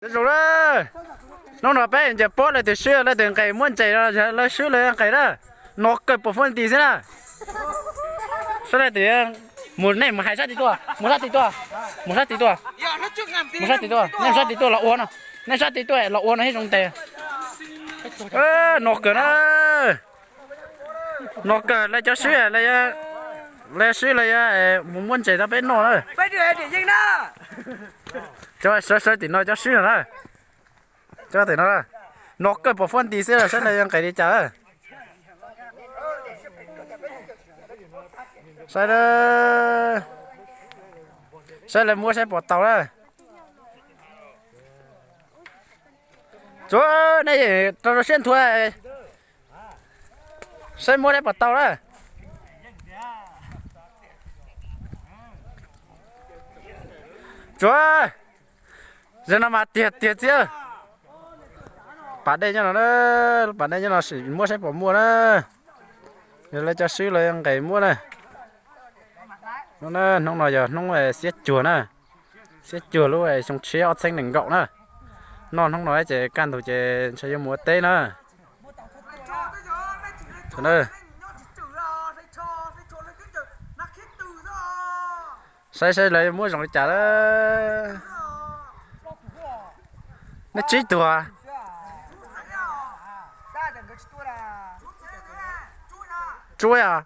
Zoo na, hnub no peb ncaws pob, leej twg swb leej twg nqes, muab ntses no lawv swb lawv nqes na. No kawg pom fuab nti xwb na. Saib leej twg mus, nej mus hais sab tid tuaj, mus sab tid tuaj, mus sab tid tuaj, mus sab tid tuaj, nej sab tid tuaj los ua no, nej sab tid tuaj los ua no thiaj zoo tes. No kawg na. No kawg, lawv cov swb, lawv swb lawv yuav mus muab ntses rau peb noj na. Cov sawv sawv tim no cov swb no na. Cov tim no, no kawg pom fuab nti xwb, saib lawv yuav nqes li cas. Saib, saib lawv muab saib puas tau na. Tsuav nej rau rau siab nthua, saib muab saib puas tau na. Tsuav, zaum no mas tiag tiag txiv. Pas dej nyob no, pas dej nyob no sim muab saib puas muaj na. Yog lawv cov swb lawv nqes muab na. Hnub no yog hnub xiab cuag na, xiab cuag lub xyoo tshiab ob txhiab nees nkaum na. Noj hnub no ces kaj ntug ces ntshe yuav mus ua teb na. Saib saib lawv muab zoo li cas lawm. Nej tsib tug. Tsuab yog.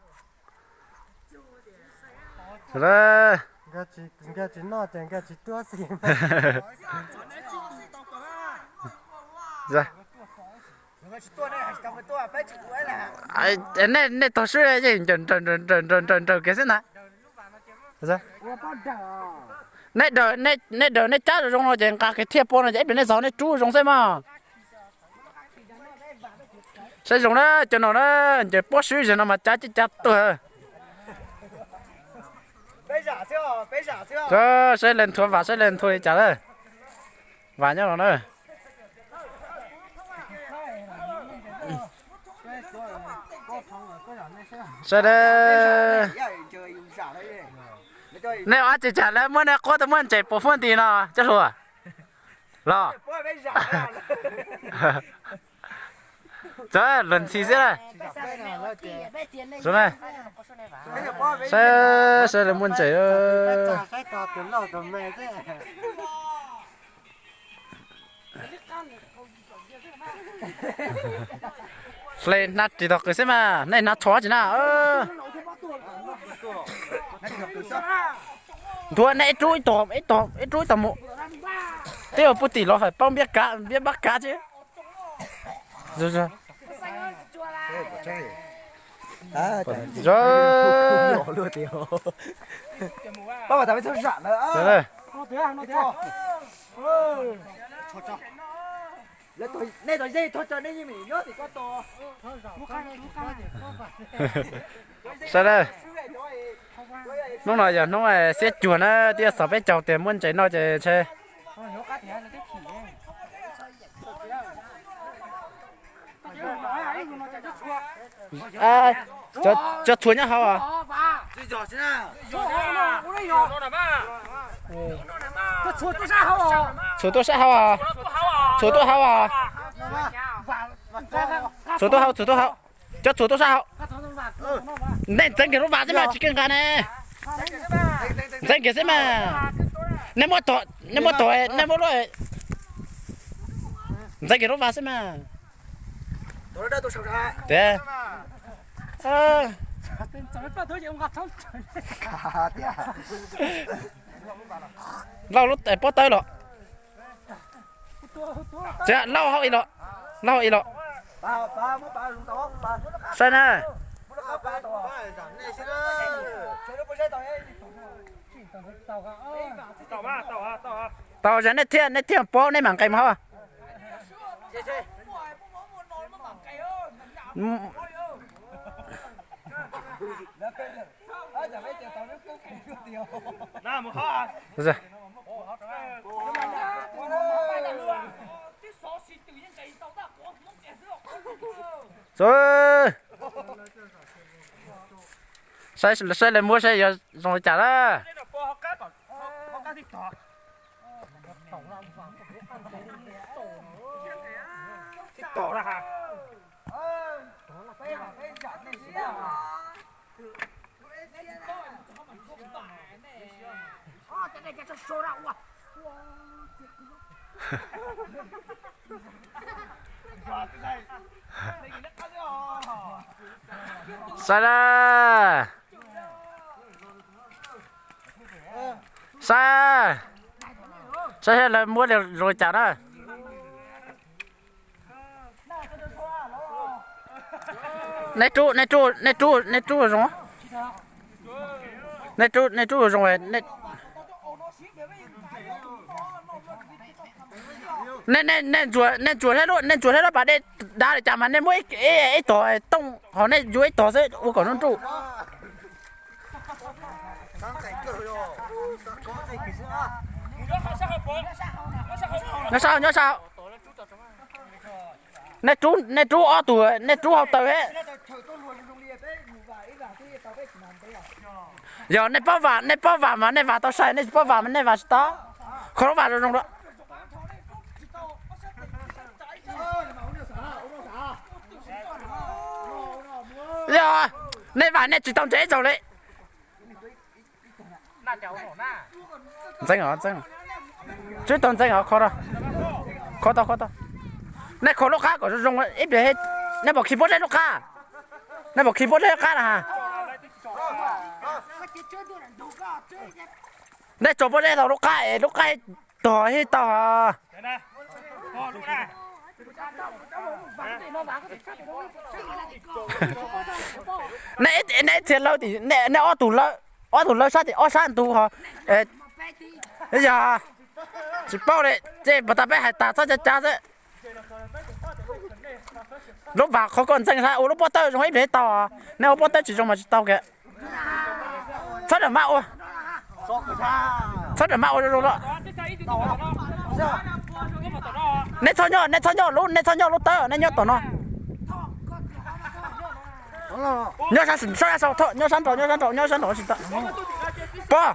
Nej tog swb yeej nraws nraws nraws kiag xwb ntag. Nej daws nej cab zoo zoo no ces nqa kiag thiaj pov no ces ib pliag nej txog nej rub zoo xwb mas. Saib zoo na, cov no na, ncaws pob swb zaum no mas cab cab tuag. Saib lawv nthua vas, saib lawv nthua li cas lawm. Vas nyob no na. Saib, nej ua dab tsi cas lawv muab nej qhuab tau muab ntses puas fuab nti no cov hluas los? Txawm luag ntxhi xwb na. Saib, saib lawv muab ntses. Hle hnav ris tog qws xwb mas nej hnav tsho tsi na. Nthua nej ib rub ib tog, ib rub ib tog mus. Twb yog puag tim los fais paub npiab kav, npiab npab kav thiab. Saib, hnub no yog hnub xiab cuag na, twb yog xaus peb caug tias muab ntses noj ces ntshe cov txhuas nyob hauv. Txhuas tuaj sab hauv. Txhuas tuaj hauv. Txhuas tuaj hauv, txhuas tuaj hauv. Cov txhuas tuaj sab hauv. Nej ntxeev kiag lub vas xwb mas tsis keej nqa ne. Ntxeev kiag xwb mas. Nej muab tog, nej muab tog, nej muab lub, ntxeev kiag lub vas xwb mas. Tiag. Lauj lub pob tawb los. Lauj hauv ib los, lauj hauv ib los. Saib na. Tau, yog nej thiaj, nej thiaj paub nej mam nqes mus hauv. Saib, saib lawv muab saib yuav zoo li cas na. Saib lawm. Saib, saib seb lawv muab zoo li cas na. Nej rub, nej rub, nej rub, nej rub zoo. Nej rub, nej rub zoo. Nej, nej ntsuas, nej ntsuas thiab lub, nej ntsuas thiab lub pas dej dav li cas mas nej muab ib tog tooj hos nej yuav ib tog xwb ua kom zoo nruj. Nyob sab, nyob sab. Nej rub, nej rub ob tug, nej rub hauv taw thiab. Yog nej paub vam, nej paub vam mas nej vam tau sai, nej tsis paub vam mas nej vam tsis tau. Kho lub vam zoo zoo dua. Yog nej vam nej tsis tau ntsev tsaug li. Ntxeev os, ntxeev. Tswb tau ntxeev os, kho tau, kho tau, kho tau. Nej kho lub qab kom zoo zoo ib pliag, nej pom khi pob zeb lub qab, nej pom khi pob zeb lub qab na. Nej tso pob zeb tau lub qab es lub qab tog hib tau. Nej, nej ib txhia lawv tim, nej ob tug lawv, ob tug lawv sab tim ob sab ntug ho. Yog tsis paub li ces puas tas peb hais tas txhob cav cav xwb. Lub vas qhov koj ntxeev ua lub pob tawb zoo ib pliag tau, nej ua pob tawb tsis zoo mas tsis tau kiag. Txhob ram maj ua, txhob ram maj ua zoo zoo los. Nej txhob nyob, nej txhob nyob lub, nej txhob nyob lub tawb, nej nyob tom no. Nyob sab, sab, nyob sab nraud, nyob sab nraud, nyob sab nraud tsis tau. Pog,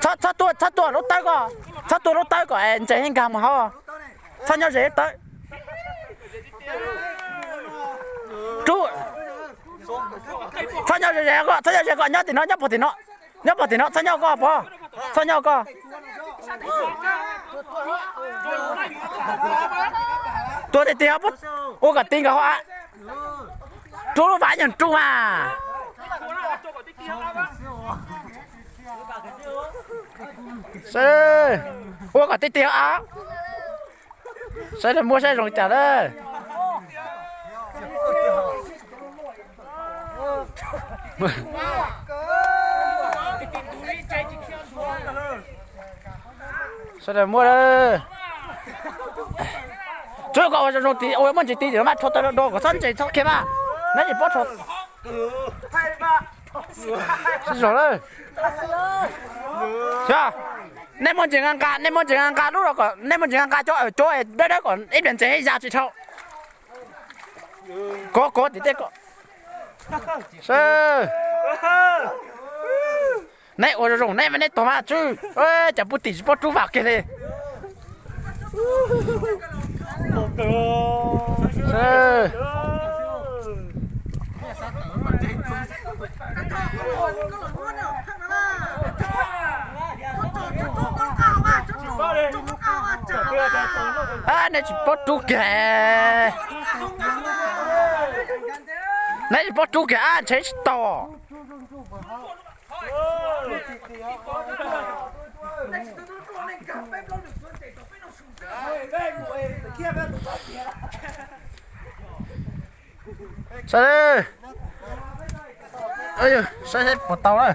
txhob, txhob tuaj, txhob tuaj lub tawb ko, txhob tuaj lub tawb kom ntses nkag mus hauv. Txhob nyob ze lub tawb. Rub, txhob nyob ze ze ko, txhob nyob ze ko, nyob tim no, nyob pog tim no, nyob pog tim no, txhob nyob ko pog, txhob nyob ko. Tuaj tiag tiag, ua kom ti nkaus hauv av. Rub lub vas nyuag rub mas. Ua kom ti tiag av. Saib lawv muab saib zoo li cas lawm. Saib lawv muab lawm. Tswb kom ua zoo zoo tid, ua muaj ntsis tid tim no mas rho taw do kom txhob ntses txhob khiav mas. Neb tsis paub rho. Sib zog lawm. Nej muaj ntses nqa nqa, nej muaj ntses nqa nqa lub, nej muaj ntses nqa nqa cov cuav dawb dawb kom ib pliag ntses ya tsis dhau. Kov kov tim tej ko. Neb ua zoo zoo neb, nej tog mas tswb, cas puag tim tsis paub rub vam kiag li. Nej tsis paub rub kiag. Nej tsis paub rub kiag, ntshe tsis tau. Saib, saib puas tau na.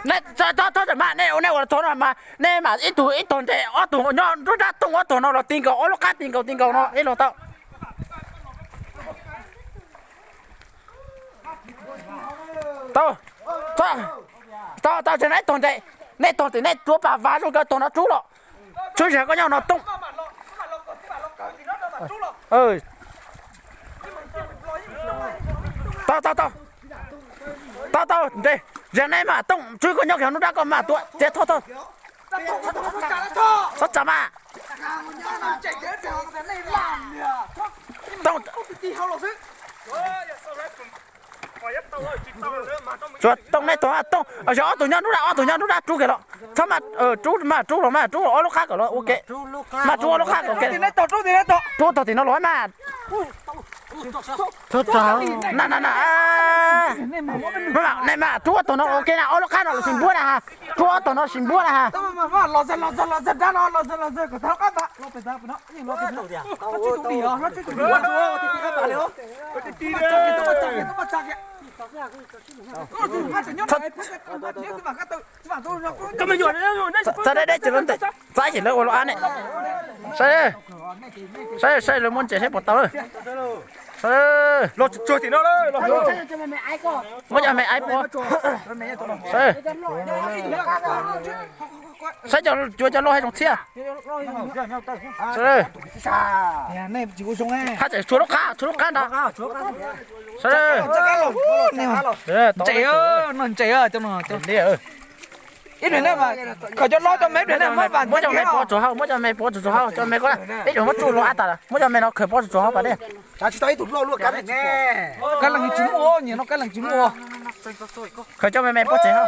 Nej txhob txhob txhob mas, nej ua nej ua tog no mas, nej mas ib tug ib tog ntses, ob tug nyob nruab nrab tooj, ob tog no los ti nkaus, ob lub qab ti nkaus ti nkaus no ib los tau. Tau, tau, tau, tau, nej tog ntses, nej tog tim nej tuav pas vav zoo kawg, tog no rub los. Tswb zag koj nyob no tooj. Tau, tau, tau. Tau, tau, ntses. Zeem nej mas Tooj, tswb koj nyob kiag nruab nrab koj mas tuaj txiav thoj thoj. Txhob tsa mas. Tooj, Tooj nej tog Tooj, yog ob tug nyob nruab nrab, ob tug nyob nruab nrab rub kiag los. Txhob mas rub mas rub los mas rub los ob lub qab kom los ua ke. Mas rub ob lub qab kom ke. Rub tog tim no los mas. Na na na. Nej mas rub ob tog no ua ke na, ob lub qab no los sis npuab na ha. Rub ob tog no sis npuab na ha. Txav deb deb ces lawv ntes, txav ces lawv ua luaj ab ne. Saib, saib, saib lawv muab ntses saib puas tau. Muab cov me aib pov. Saib, cov, cuav cov loj hais zoo txhiab. Haj tseem tshuav lub qab, tshuav lub qab ntag. Ntses, no ntses, cov no. Ib pliag ne, khaws cov hlob cov me, ib pliag ne muab vam, muab cov me pov tsuas hau, muab cov me pov tsuas tsuas hau, cov me ko, ib tug muab tsuj lug ab tas, muab cov me no khaws pov tsuas tsuas hau pas dej. Tsam tsis tau ib tug loj luaj kab leeg ne. Kab leeg tsis muaj, nyiam no kab leeg tsis muaj. Khaws cov me me pov tsev hau.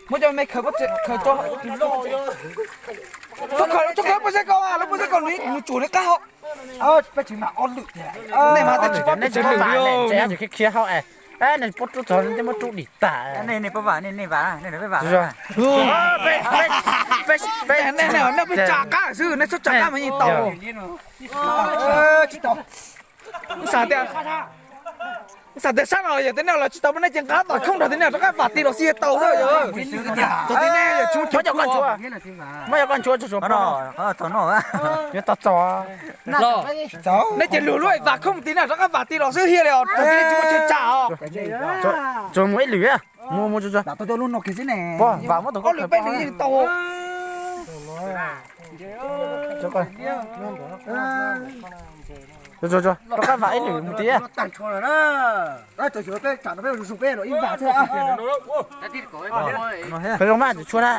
Muab cov me khaws pov tsev, khaws tso. Tso khaws, tso khaws pov tsev ko, lub pov tsev ko nws tsuas nws qab hau. Nej mas tsis paub peb tsev lwm li. Khiav hau es, nej paub rub txog nej muab rub dim tag. Nej peb vam, nej peb vam. Nej peb tsa qab xwb, nej txhob tsa qab mas yeej tau. Xav tias, xav tias sab no yog tias nej los tsis tau, nej ces nqa tom khooj nrog tias nej rov qab vam ti los xij tau xwb yog. Txog tias nej yog tsis muaj chaw kua. Muab cov koj nchuav tsuag tsuag pov no. Yuav tau txog. Nej ces luag lub vam khooj tias nej rov qab vam ti los xwb hiaj li os, txog tias nej tsis muaj chaw tsa os. Tsuas mus ib lwm, mus mus tsuag tsuag. Pov, vam muab tus koj lwm peb lwm yeej tau. Rov qab vam ib lwm mus tiag. Zoo mas tshuav na.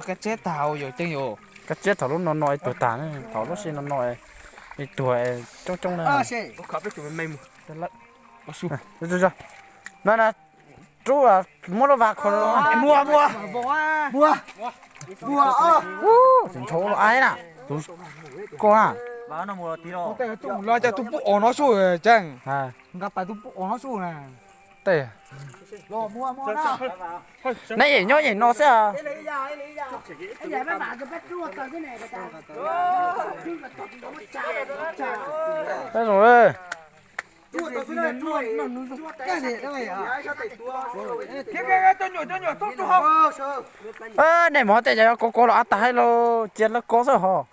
Kab tsiab tag yog ceeb yus. Kab tsiab thaum lub no no ib tuag tag, thaum lub sij no no ib tuag coob coob na. No na, rub muab lub vas kho. Muag, muag, muag, muag. Ntshau los ab na, tus koj na. Los cas tus pub os no xwb ceeb. Nqa pais tus pub os no xwb na. Tej neb yeej nyob yeej no xwb. Peb zoo. Nej mus tej yog kov kov los ab tag hais los cia lawv kov xwb hos.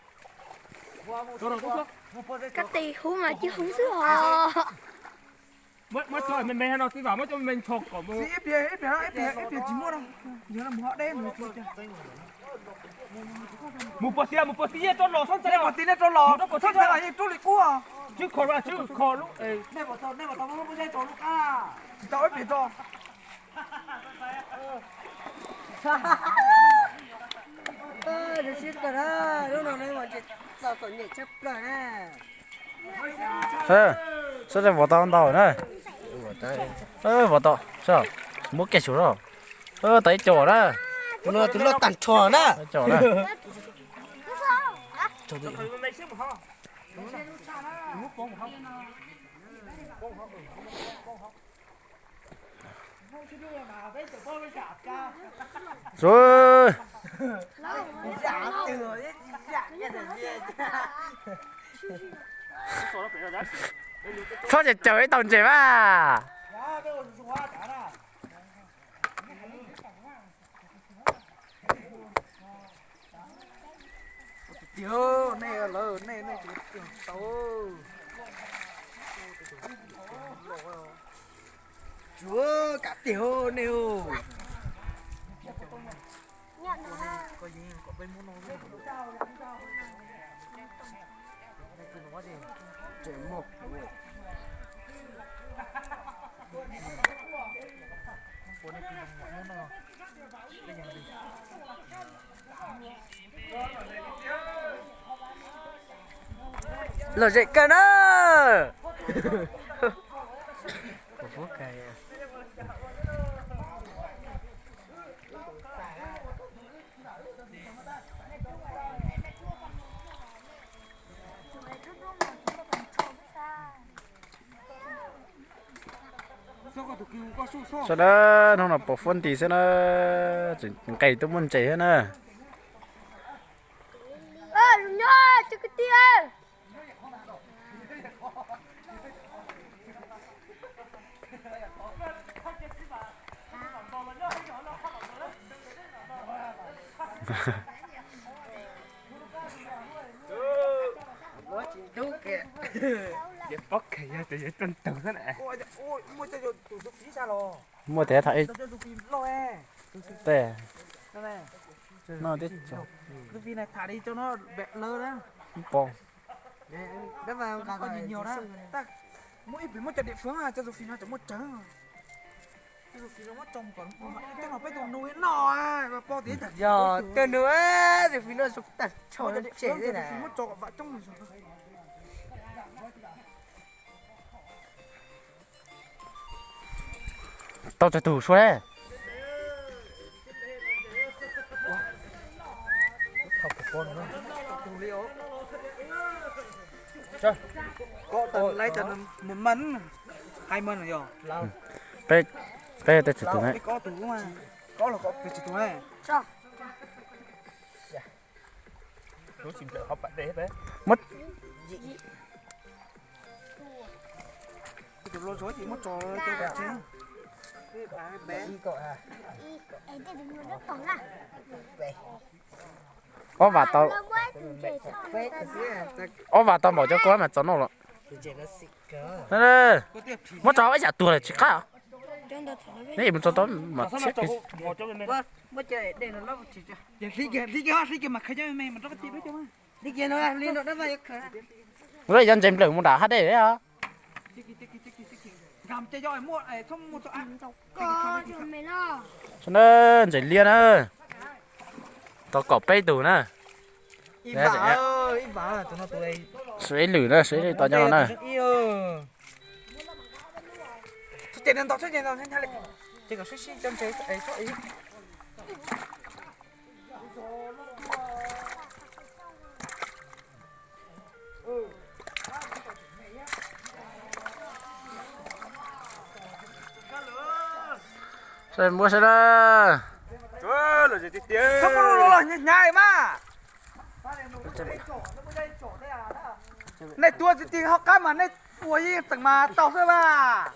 Koj tes huv mas cia huv xwb hos. Mus puag tiag, mus puag tiag, rov los, nej puag tiag nej rov los, rov los yeej rub li qub. Tsis kho lub, tsis tau ib pliag tso. Nws sib kawg na, lub no nws txom nyem tshaj plaws na. Saib, saib vov tau ntau na. Vov tau, muab kiag xyuas na. Tau ib co na. Tus no tus loj tag nrho na. Txhob caws caws ib tau ntses mas. Tiag, nej lawv nej nej tsis tau. Tsuav kam tiag nej. Koj yeej kom peb muab no. Lom zem kawg na. Sawv daws, hnub no pom fuab nti xwb na, tseem nqes tuaj muaj ntses thiab na. Muaj tes tham ib teg. No tib tso. Pom. Muaj ib pem muaj cov địa phương cov tus fim no cov muaj tsawg. Cov tus fim no muab tso kom coj los peb tus nus no, pom tias yog tus nus, tus fim no tag tsho cov địa phương cov tus fim muab tso kom vam coob. Tau tsawg tus suav le? Peb, peb tej tsawg tus ne? Ob vas tau, ob vas tau npaum cov kua mas txaus noj los. Muab tso ib yam tuag lawm tsis qab. Neb mus tso tau mas tshiab. Ua yog ntses nplawm mus nram hav dej os. Ntses liab na. Tau kaum peb tus na. Sib ib lwm na, sib ib lwm tau nyob no na. Saib muab saib na. Hnyav hnyav mas. Nej tua tsis tig hauv qab mas nej ua yeej tseem mas tau xwb mas.